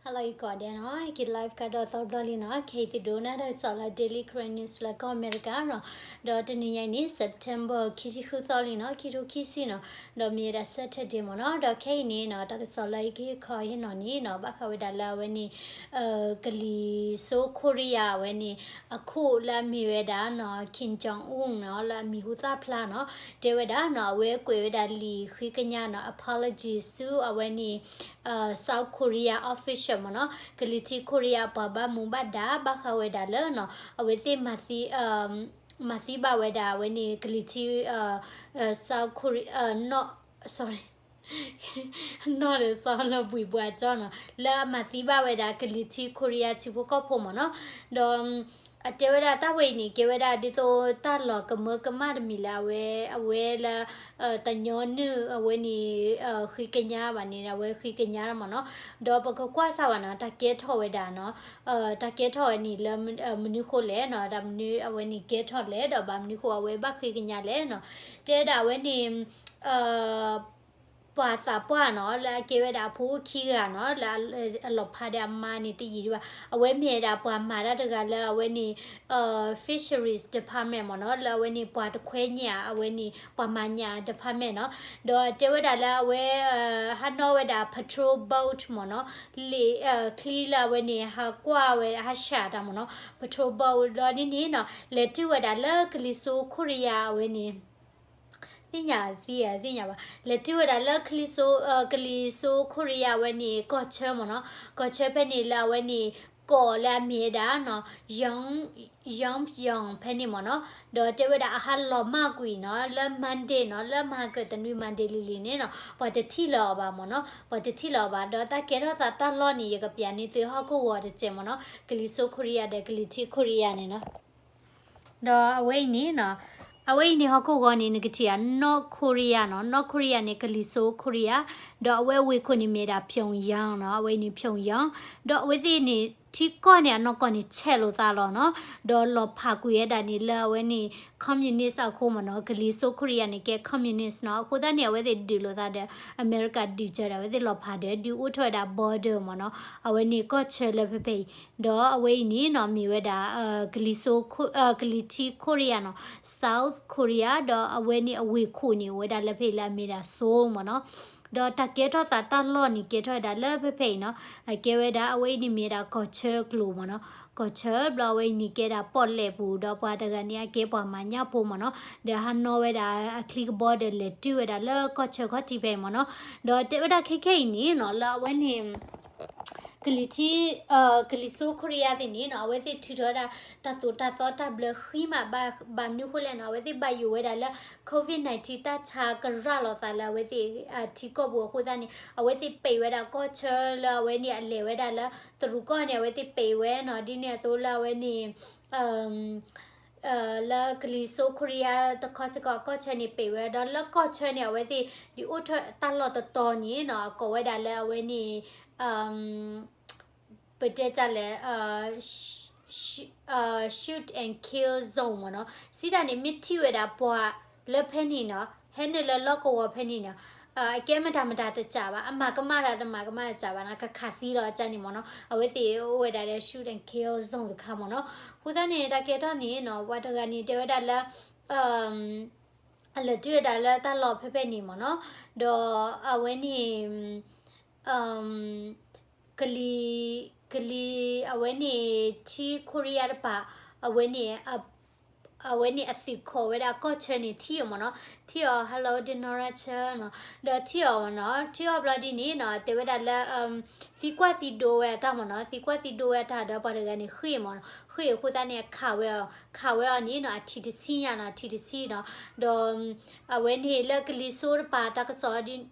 ဟါလၢအဂ့ၤကိးဂၤဒဲးနီၤ, ဟဲက့ၤ live ကဒီးသီတဘျီလံနီၤ, ခဲအံၤသုဒိးနၢ်ထၢကစီၣ်လၢ Daily Karen News လၢကီၢ်အမဲရကၤနီၤ, ဒီးတနံၤညါအံၤန့ၣ် September ခံဆံဃုသီလံနီၤ, ခံထိခံဆံနီၤ, ဒီးမ့ၢ်ဝဲဒၣ် Saturday မ့ၢ်နီၤ, ဒီးခဲအံၤန့ၣ်နီၤ တၢ်ကစီၣ်လၢယကဟ့ၣ်ခီဟ့ၣ်နီၤန့ၣ်နီၤ ဘၣ်ဃးဝဲဒၣ်လၢအဝဲန့ၣ် ကလံၤစိခိရံယါအဝဲန့ၣ် အခိၣ်လၢအမ့ၢ်ဝဲဒၣ်နီၤ Kim Jong Un နီၤ လၢအမံၤဟူသၣ်ဖျါနီၤ, တဲဝဲဒၣ်နီၤ အဝဲကွဲးဝဲဒၣ်လံာ်ဃ့ကညးနီၤ apology ဆူအဝဲန့ၣ် South Korea official မ့ၢ်နီၤ, ကလံၤထံးခိရံယါအပှၤဘၣ်မူဘၣ်ဒါ ဘၣ်ဃးဝဲဒၣ်လၢနီၤ အဝဲသ့ၣ်မၤသံ မၤသံဘၣ်ဝဲဒၣ်အဝဲန့ၣ် ကလံၤထံး South Korea နီၤ sorry နီၢ်ဒီးစီၤလီၤဘှံးဘှါကၠီနီၤ လၢအမၤသံဘၣ်ဝဲဒၣ်ကလံၤထံးခိရံယါထံဖိကီၢ်ဖိမ့ၢ်နီၤ, ဒီး အတဲဝဲဒၣ်တၢ်ဝဲအံၤန့ၣ် ကဲဝဲဒၣ်ဒ်သိးတၢ်လီၤကမၢကမၣ်တမံၤလၢအဝဲ အဝဲလၢ တညီနုၢ်အဝဲန့ၣ် ဃ့ကညးဘၣ်န့ၣ် အဝဲဃ့ကညးမ့ၢ်နီၤ, ဒီးပကကွၢ်စၢ်ဝဲနီၤ တၢ်ကဲထီၣ်ဝဲဒၣ်နီၤ တၢ်ကဲထီၣ်ဝဲန့ၣ်လၢမနုၤဃိလဲၣ်နီၤ, တၢ်မနုၤအဝဲန့ၣ်ကဲထီၣ်လဲၣ် ဒီးဘၣ်မနုၤဃိအဝဲဘၣ်ဃ့ကညးလဲၣ်နီၤ, တဲဒၣ်အဝဲန့ၣ် ပှၤသးပှၢ်နီၤ လၢအကဲဝဲဒၣ်အဖိအိၣ်ခံဂၤနီၤ လၢအလီၤဖးဒီးအမါန့ၣ်တယံာ်ဒံးဘၣ်, အဝဲမ့ၢ်ဝဲဒၣ်ပှၤမၤတၢ်တဂၤလၢအဝဲန့ၣ် fisheries department မ့ၢ်နီၤ, လၢအဝဲန့ၣ်ပှၤတခွဲညၣ် အဝဲန့ၣ်ပှၤမၤညၣ် department နီၤ, ဒီးတဲဝဲဒၣ်လၢအဝဲ ဟးနီၣ်ဝဲဒၣ် patrol boat မ့ၢ်နီၤ, လ့ၣ် ချံလၢအဝဲန့ၣ် ဟးကွၢ်ဝဲ ဟးဆှၣ်တၢ်မ့ၢ်နီၤ, patrol boat ဒီးဒ်န့ၣ်နီၤ လဲၤတုၤဝဲဒၣ်လၢကလံၤစိခိရံယါအဝဲန့ၣ် သ့ၣ်ညါသ့ သ့ၣ်ညါဘၣ် လဲၤတုၤဝဲဒၣ်လၢ ကလံၤစိခိရံယါအဝဲန့ၣ် ကီၢ်ဆၢမ့ၢ်နီၤ, ကီၢ်ဆၢဖဲန့ၣ်လၢအဝဲန့ၣ် ကီၢ်လၢအမ့ၢ်ဝဲဒၣ်နီၤ Yongbyon ဖဲန့ၣ်မ့ၢ်နီၤ, ဒီးတဲဝဲဒၣ်အဟးလီၤမၢ်ကွံာ်နီၤ လၢ Monday နီၤ လၢမဟါကတနွံ Monday လံၤလံၤန့ၣ်နီၤ ပှၤတထံၣ်လၢၤအီၤဘၣ်မ့ၢ်နီၤ, ပှၤတထံၣ်လၢၤအီၤဘၣ် ဒီးတၢ်ကဲထီၣ်သးတၢ်လီၢ်န့ၣ် ယကပျးန့ၢ်သုဟီၣ်ခိၣ်ဂီၤတစဲးမ့ၢ်နီၤ, ကလံၤစိခိရံယါဒီးကလံၤထံးခိရံယါန့ၣ်နီၤ ဒီးအဝဲအံၤန့ၣ်နီၤ, အဝဲအံၤန့ၣ်ဟီၣ်ခိၣ်ဂီၤန့ၣ် နကထံၣ်ဧါ North Korea နီၤ, North Korea န့ၣ် ကလံၤစိခိရံယါ, ဒီးအဝဲအဝ့ၢ်ခိၣ်န့ၣ်မ့ၢ်ဒၣ် Pyongyang နီၤ, အဝဲအံၤန့ၣ် Pyongyang, ဒီးအဝဲသ့ၣ်န့ၣ် ထံကီၢ်န့ၣ် အနီၢ်ကီၢ်န့ၣ် ဆဲးလိာ်သးလီၤနီၤ, ဒီးလီၤဖးကွံာ်ဝဲဒၣ်န့ၣ် လၢအဝဲန့ၣ် communist အဃိမ့ၢ်နီၤ, ကလံၤစိခိရံယါန့ၣ် ကဲ communist နီၤ, အဃိသတးန့ၣ် အဝဲသ့ၣ်ဒုးလိာ်သးဒီး အမဲရကၤဒုးစၢၤဒီး အဝဲသ့ၣ်လီၤဖးဒီး ဒုးအိၣ်ထီၣ်ဝဲဒၣ် border မ့ၢ်နီၤ, အဝဲန့ၣ်ကီၢ်ဆၢလၢဖဲဖဲအံၤ ဒီးအဝဲအံၤန့ၣ်နီၤ မ့ၢ်ဝဲဒၣ် ကလံၤစိ ကလံၤထံးခိရံယါနီၤ, South Korea ဒီးအဝဲန့ၣ်အဝ့ၢ်ခိၣ်န့ၣ် အိၣ်ဝဲဒၣ်လၢဖဲအံၤလၢအမ့ၢ်ဒၣ် Seoul မ့ၢ်နီၤ, ဒီးတၢ်ကဲထီၣ်သးတၢ်လီၢ်န့ၣ် ကဲထီၣ်ဝဲဒၣ်လၢဖဲဖဲအံၤနီၤ, အကဲဝဲဒၣ်အဝဲအံၤန့ၣ်မ့ၢ်ဒၣ်ကီၢ်ဆၢကျိာ်မ့ၢ်နီၤ, ကီၢ်ဆၢဘျီအဝဲအံၤန့ၣ်ကဲဒၣ်ပီၣ်လဲၣ်ပူၤ ဒီးပှၤတဂၤန့ၣ် အကဲပှၤမၤညၣ်ဖိမ့ၢ်နီၤ, ဒီးဟးနီၣ်ဝဲဒၣ်အချံကဘီဒီးလဲၤတုၤဝဲဒၣ်လၢကီၢ်ဆၢခီၣ်ထံးဖဲအံၤမ့ၢ်နီၤ, ဒီးတဲဝဲဒၣ်ခဲခဲအံၤန့ၣ်နီၤ လၢအဝဲန့ၣ် ကလံၤထံး ကလံၤစိခိရံယါသ့ၣ်န့ၣ်နီၤ အဝဲသ့ၣ်ထုးထီၣ်ဝဲဒၣ် တၢ်သိၣ်တၢ်သီတၢ်ဘျၢဃံမး ဘၣ်မနုၤဃိလဲၣ်နီၤ အဝဲသ့ၣ်ဘၣ်ယိၣ်ဝဲဒၣ်လၢ COVID nineteen တၢ်ဆါကရၢ်လိာ်သးလၢအဝဲသ့ၣ်ထံကီၢ်ပူၤအဃိသတးန့ၣ် အဝဲသ့ၣ်ပံးဝဲဒၣ်ကီၢ်ဆၢလၢအဝဲန့ၣ်အလဲၤဝဲဒၣ်လၢ တရူးကီၢ်န့ၣ် အဝဲသ့ၣ်ပံးဝဲနီၤ ဒ်န့ၣ်အသိးလၢအဝဲန့ၣ် လၢကလံၤစိခိရံယါတခီစ့ၢ်ကီး ကီၢ်ဆၢန့ၣ် ပံးဝဲဒီးလၢကီၢ်ဆၢန့ၣ် အဝဲသ့ၣ်ဒုးအိၣ်ထီၣ်တၢ်လီၢ်တတီၤန့ၣ်နီၤ အကိးဝဲဒၣ်လၢအဝဲန့ၣ် ပတဲတၢ်လဲၣ် shoot and kill zone မ့ၢ်နီၤ စံးတၢ်န့ၣ် မ့ၢ်ထံၣ်ဝဲဒၣ်ပှၤလၢဖဲန့ၣ်နီၤ ဟဲနုာ်လၢလီၢ်ကဝီၤဖဲန့ၣ်နီၤ အကဲမတၤမတၤတစးဘၣ် အမၤကမၣ်တၢ်တမၤကမၣ်တစးဘၣ်နီၤ ကခးသံလီၤအကၢ်န့ၣ်မ့ၢ်နီၤ အဝဲသ့ၣ်အိၣ်ဝဲဒၣ်လၢ shoot and kill zone တခါမ့ၢ်နီၤ အဃိသတးန့ၣ် တၢ်ကဲထီၣ်န့ၣ်နီၤ ပှၤတဂၤန့ၣ် တဲဝဲဒၣ်လၢ အလဲၤတုၤဝဲဒၣ်လၢတၢ်လီၢ်ဖဲဖဲန့ၣ်မ့ၢ်နီၤ ဒီးအဝဲန့ၣ် ကလံၤ ကလံၤ အဝဲန့ၣ် ထံခိရံယါတပၤ အဝဲန့ၣ် အဝဲန့ၣ်အသုးခိးဝဲဒၣ်ကီၢ်ဆၢန့ၣ် ထံၣ်အီၤမ့ၢ်နီၤ ထံၣ်အီၤ hello ဒ်နီၣ်ရၣ်ဆၢနီၤ ဒီးထံၣ်အီၤမ့ၢ်နီၤ ထံၣ်အီၤဘျီဒ်န့ၣ်နီၤ တဲဝဲဒၣ်လၢ သံကွၢ်သံဒိးဝဲအတၢ်မ့ၢ်နီၤ သံကွၢ်သံဒိးဝဲအတၢ်ဒီးပှၤတဂၤန့ၣ် ဃ့ၢ်မ့ၢ်နီၤ ဃ့ၢ်အဃိသတးန့ၣ် ခးဝဲအီၤ ခးဝဲအီၤန့ၣ်နီၤ အထံၣ်တဆံညါနီၤ အထံၣ်တဆံနီၤ ဒီး အဝဲန့ၣ်လၢကလံၤစိတပၤတၢ်ကစီၣ်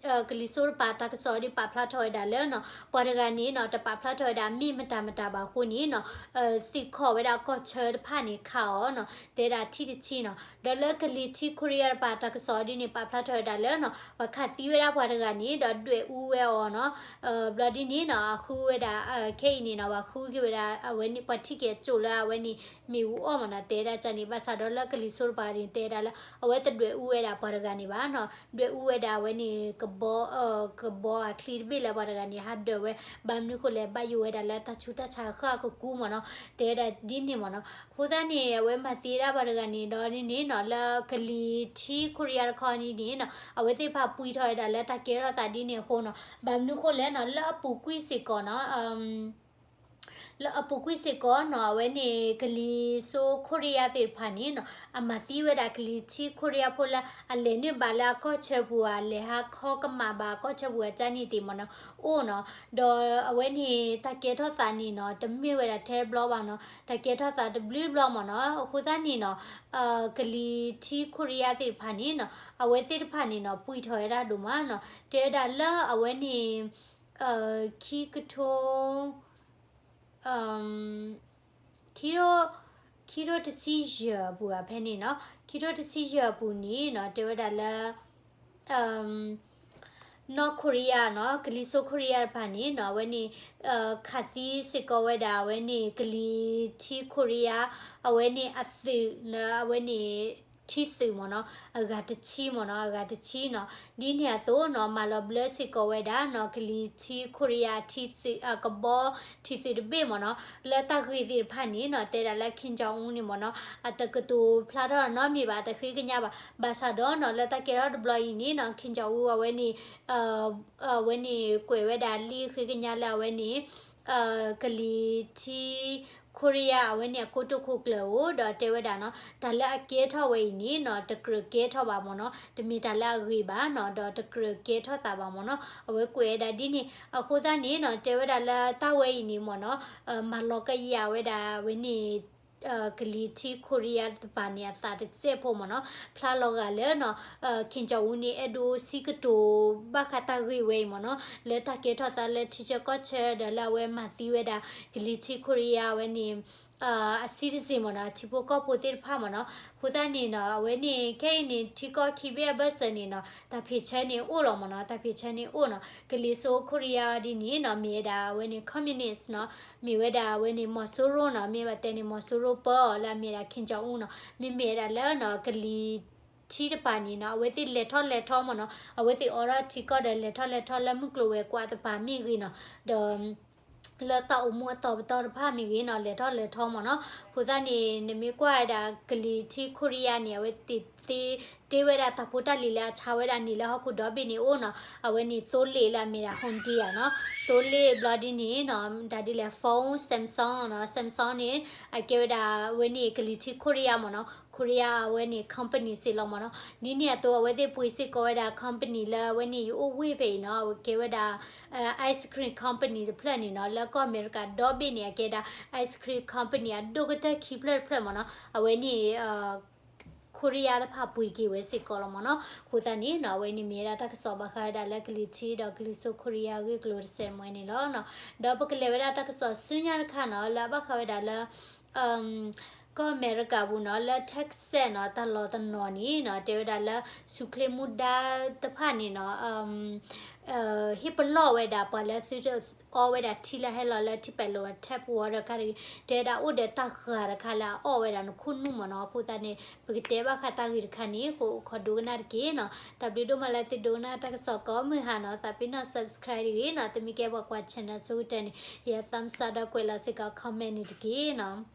ကလံၤစိတပၤတၢ်ကစီၣ်ဒ်ပာ်ဖျါထီၣ်ဝဲဒၣ်လၢနီၤ ပှၤတဂၤန့ၣ်နီၤ တပာ်ဖျါထီၣ်ဝဲဒၣ်မ့ၢ်မတၤမတၤဘၣ်အဃိန့ၣ်နီၤ သုးခိးဝဲဒၣ်ကီၢ်ဆၢတဖၣ်န့ၣ် ခးအီၤနီၤ တဲဒၣ်ထံၣ်တဆံနီၤ ဒီးလၢကလံၤထံခိရံယါတပၤတၢ်ကစီၣ်ဒ်န့ၣ် ပာ်ဖျါထီၣ်ဝဲဒၣ်လၢနီၤ ပှၤခးသံဝဲဒၣ်ပှၤတဂၤန့ၣ် ဒီးဒွဲၣ်အူဝဲအီၤနီၤ ဘျီဒ်န့ၣ်နီၤ အဃုဝဲဒၣ် ခဲအံၤန့ၣ်နီၤ ပှၤဃုက့ၤဝဲဒၣ် အဝဲန့ၣ် ပှၤထံၣ်က့ၤအကၠိၣ်လၢအဝဲန့ၣ် မ့ၣ်အူအီၣ်မ့ၢ်နီၤ တဲဒၣ်ကန့ၣ် ဘၣ်ဆၣ်ဒီးလၢကလံၤစိးတပၤန့ၣ် တဲဒၣ်လၢ အဝဲတဒွဲၣ်အူဝဲဒၣ်ပှၤတဂၤန့ၣ်ဘၣ်နီၤ ဒွဲၣ်အူဝဲဒၣ်အဝဲန့ၣ် ကဘီ ကဘီအချံတဘ့ၣ်လၢပှၤတဂၤန့ၣ် ဟးဒၢးဝဲ ဘၣ်မနုၤဃိလဲၣ် ဘၣ်ယိၣ်ဝဲဒၣ်လၢတၢ်ဆူးတၢ်ဆါအဃၢအကကူမ့ၢ်နီၤ တဲဝဲဒၣ်ဒ်န့ၣ်မ့ၢ်နီၤ အဃိသတးန့ၣ် အဝဲမၤသံဝဲဒၣ်ပှၤတဂၤန့ၣ်ဒီးဒ်န့ၣ်နီၤ လၢကလံၤထံခိရံယါတခီန့ၣ်နီၤ အဝဲသ့ၣ်တဖၣ်ပှံၢ်ထီၣ်ဝဲဒၣ်လၢတၢ်ကဲထီၣ်သးဒ်န့ၣ်အဃိနီၤ ဘၣ်မနုၤဃိလဲၣ်နီၤ လၢအပူၤကွံာ်စ့ၢ်ကီးနီၤ လၢအပူၤကွံာ်စ့ၢ်ကီးနီၤ အဝဲန့ၣ် ကလံၤစိးခိရံယါသ့ၣ်တဖၣ်န့ၣ်နီၤ အမၤသံဝဲဒၣ်ကလံၤထံခိရံယါဖိလၢအလဲၤနုာ်ဘၣ်လၢအကီၢ်ဆၢပူၤဧါ လဲၤဟးခီကမၣ်ဘၣ်အကီၢ်ဆၢပူၤဧါ ကန့ၣ်သ့ၣ်မ့ၢ်နီၤ အိၣ်နီၤ ဒီးအဝဲန့ၣ် တၢ်ကဲထီၣ်သးန့ၣ်နီၤ တမ့ၢ်ဝဲဒၣ်ထဲတဘျီဘၣ်နီၤ တၢ်ကဲထီၣ်သးတဘျုးဘျီမ့ၢ်နီၤ အဃိသတးန့ၣ်နီၤ ကလံၤထံခိရံယါသ့ၣ်တဖၣ်န့ၣ်နီၤ အဝဲသ့ၣ်တဖၣ်န့ၣ်နီၤ ပှံၢ်ထီၣ်ဝဲဒၣ်ဒိၣ်မးနီၤ တဲဝဲဒၣ်လၢအဝဲန့ၣ် ခံကထိ ခံ ခံကထိတဆံယဲၢ်အပူၤဧါ ဖဲန့ၣ်နီၤ ခံကထိတဆံယဲၢ်အပူၤန့ၣ်နီၤ တဲဝဲဒၣ်လၢ နီၢ်ခိရံယါနီၤ ကလံၤစိးခိရံယါတဖၣ်န့ၣ်နီၤ အဝဲန့ၣ် ခးသံစ့ၢ်ကီးဝဲဒၣ် အဝဲန့ၣ် ကလံၤထံခိရံယါ အဝဲန့ၣ်အသုးလၢအဝဲန့ၣ် ထံသုးမ့ၢ်နီၤ အဂၤတဆံမ့ၢ်နီၤ အဂၤတဆံနီၤ ဒ်န့ၣ်အသိးနီၤ မၤလီၤဘျၢစ့ၢ်ကီးဝဲဒၣ်နီၤ ကလံၤထံခိရံယါထံသုး ကဘီထံသုးတဘ့ၣ်မ့ၢ်နီၤ လၢတၢ်ဂ့ၢ်သ့ၣ်တဖၣ်န့ၣ်နီၤ တဲဒၣ်လၢ Kim Jong Un န့ၣ်မ့ၢ်နီၤ အတကတိၤဖျါထီၣ်နီတမံၤဘၣ် တဃ့ကညးဘၣ် ဘၣ်ဆၣ်ဒီးနီၤ လၢတၢ်ကဲထီၣ်တဘျီအံၤန့ၣ်နီၤ Kim Jong Un အဝဲန့ၣ် အဝဲန့ၣ်ကွဲးဝဲဒၣ်လံဃ့ကညးလၢအဝဲန့ၣ် ကလံၤထံခိရံယါ အဝဲန့ၣ်အကိတိာ်ခိၣ်ကျၢၢ်အိၣ် ဒီးတဲဝဲဒၣ်နီၤ တၢ်လၢအကဲထီၣ်ဝဲအံၤန့ၣ်နီၤ တကြၢးကဲထီၣ်ဘၣ်မ့ၢ်နီၤ တမ့ၢ်တၢ်လၢအဂ့ၤဘၣ်နီၤ ဒီးတကြၢးကဲထီၣ်သးဘၣ်မ့ၢ်နီၤ အဝဲကွဲးဝဲဒၣ်ဒ်န့ၣ် အဃိသတးန့ၣ်နီၤ တဲဝဲဒၣ်လၢတၢ်ဝဲအံၤန့ၣ်မ့ၢ်နီၤ မၤလီၤကယာ်ဝဲဒၣ်ဝဲန့ၣ် ကလံၤထံခိရံယါတဖၣ်န့ၣ် အသးတစဲးဖိမ့ၢ်နီၤ ဖျါလီၤဂာ်လၢနီၤ Kim Jong Un န့ၣ် အဲၣ်ဒိးစံးကတိၤဘၣ်ဃးတၢ်ဂ့ၢ်ဝဲအံၤမ့ၢ်နီၤ လၢတၢ်ကဲထီၣ်သးလၢထံဆၢကီၢ်ဆၢ ဒီးလၢအဝဲမၤသံဝဲဒၣ် ကလံၤထံခိရံယါဝဲန့ၣ် အ citizen မ့ၢ်နီၤ ထံဖိကီၢ်ဖိသ့ၣ်တဖၣ်မ့ၢ်နီၤ အဃိသတးန့ၣ်နီၤ အဝဲန့ၣ် ခဲအံၤန့ၣ် ထံကီၢ်ခံဘ့ၣ်အဘၢၣ်စၢၤန့ၣ်နီၤ တၢ်ဖံးဆၢန့ၣ်အိၣ်လီၤမ့ၢ်နီၤ တၢ်ဖံးဆၢန့ၣ်အိၣ်နီၤ ကလံၤစိးခိရံယါဒ်န့ၣ်နီၤ မ့ၢ်ဝဲဒၣ်အဝဲန့ၣ် communist နီၤ မ့ၢ်ဝဲဒၣ်အဝဲန့ၣ် မီၤစိရိၤနီၤ မ့ၢ်ဘၣ်တဲန့ၣ် မီၤစိရိၤပၢအီၤလၢအမ့ၢ်ဒၣ် Kim Jong Un နီၤ မ့မ့ၢ်ဝဲဒၣ်လၢနီၤ ကလံၤထံတပၤန့ၣ်နီၤ အဝဲသ့ၣ်လဲၤထီၣ်လဲၤထီမ့ၢ်နီၤ အဝဲသ့ၣ်အိးထီၣ်ထံကီၢ်ဒီးလဲၤထီၣ်လဲၤထီလၢမုၢ်ကျိၤဝဲၤကွာ်တပၤမ့ၢ်ဂ့ၤနီၤ ဒီး လၢတၢ်အိၣ်မူအတီၤပတီၢ်တဖၣ်မ့ၢ်ဂ့ၤနီၤ လဲၤထီၣ်လဲၤထီမ့ၢ်နီၤ အဃိသတးန့ၣ် နမ့ၢ်ကွၢ်ဝဲဒၣ်ကလံၤထံခိရံယါန့ၣ် အဝဲသ့ၣ် တ့ဝဲဒၣ်တၢ်ဖိတၢ်လံၤလၢအဆါဝဲဒၣ်န့ၣ်လၢဟီၣ်ခိၣ်ဒီဘ့ၣ်န့ၣ်အိၣ်နီၤ အဝဲန့ၣ်သိလ့ၣ်လၢအမ့ၢ်ဒၣ် Hyundai နီၤ သိလ့ၣ်ဘျီဒ်န့ၣ်နီၤ တၢ်ဒ်လဲၣ် phone Samsung နီၤ Samsung န့ၣ် အကဲဝဲဒၣ်အဝဲန့ၣ်ကလံၤထံခိရံယါမ့ၢ်နီၤ ခိရံယါအဝဲန့ၣ် company စ့ၢ်လီၤမ့ၢ်နီၤ ဒ်န့ၣ်အသိးအဝဲသ့ၣ်ပှ့ၤစ့ၢ်ကီးဝဲဒၣ် company လၢအဝဲန့ၣ်ယအိၣ်ဝ့ၢ်ဖဲအံၤနီၤ အဝဲကဲဝဲဒၣ် ice cream company တဖျၢၣ်န့ၣ်နီၤ လၢကီၢ်အမဲရကၤဒီဘ့ၣ်န့ၣ် အကဲဒၣ် ice cream company အဒိၣ်ကတၢၢ်ခံဖျၢၣ်တဖျၢၣ်မ့ၢ်နီၤ အဝဲန့ၣ် ခိရံယါတဖၣ်ပှ့ၤက့ၤဝဲစ့ၢ်ကီးလီၤမ့ၢ်နီၤ အဃိသတးန့ၣ်နီၤ အဝဲန့ၣ်မ့ၢ်ဝဲဒၣ်တၢ်ကစီၣ်ဘၣ်ဃးဝဲဒၣ်လၢကလံၤထံဒီးကလံၤစိးခိရံယါအဂ့ၢ်အကျိၤတစဲးမွဲန့ၣ်လီၤ. ဒီးပကလဲၤဝဲဒၣ်တၢ်ကစီၣ်ဆူညါတခါနီၤ လၢအဘၣ်ဃးဝဲဒၣ်လၢ ကီၢ်အမဲရကၤပူၤနီၤ လၢ Texas နီၤ တၢ်လီၢ်တနီၤန့ၣ်နီၤ တဲဝဲဒၣ်လၢ ဆူၣ်ချ့မူဒါတဖၣ်န့ၣ်နီၤ ဟ့ၣ်ပလီၢ်ဝဲဒၣ်ပှၤလၢသုတအီဝဲဒၣ်ထံလၢဟဲလီၤလၢထံပဲာ်လိာ် tap water တခါတဂ့ၤ တဲဝဲဒၣ်အိၣ်ဒီးတၢ်ဂၤတခါလၢအအီၣ်ဝဲဒၣ်နခိၣ်နူာ်မ့ၢ်နီၤ အဃိသတးန့ၣ် ပကတဲဘၣ်ဃးတၢ်ဂ့ၢ်တခါန့ၣ် ဃိးခီဒိကနၣ်တက့ၢ်နီၤ တၢ်ဘျုးဒိၣ်မးလၢသုဒိကနၣ်တၢ်ကစီၣ်ကိးမုၢ်ဟါနီၤ သးပ့ၤနီၣ် subscribe တဂ့ၤနီၤ တမ့ၢ်ကဲပှၤကွၢ် channel ဆိကတၢၢ်န့ၣ် ယ thumbs up ဒီးကွဲးလီၤစ့ၢ်ကီး comment န့ၣ်တက့ၢ်နီၤ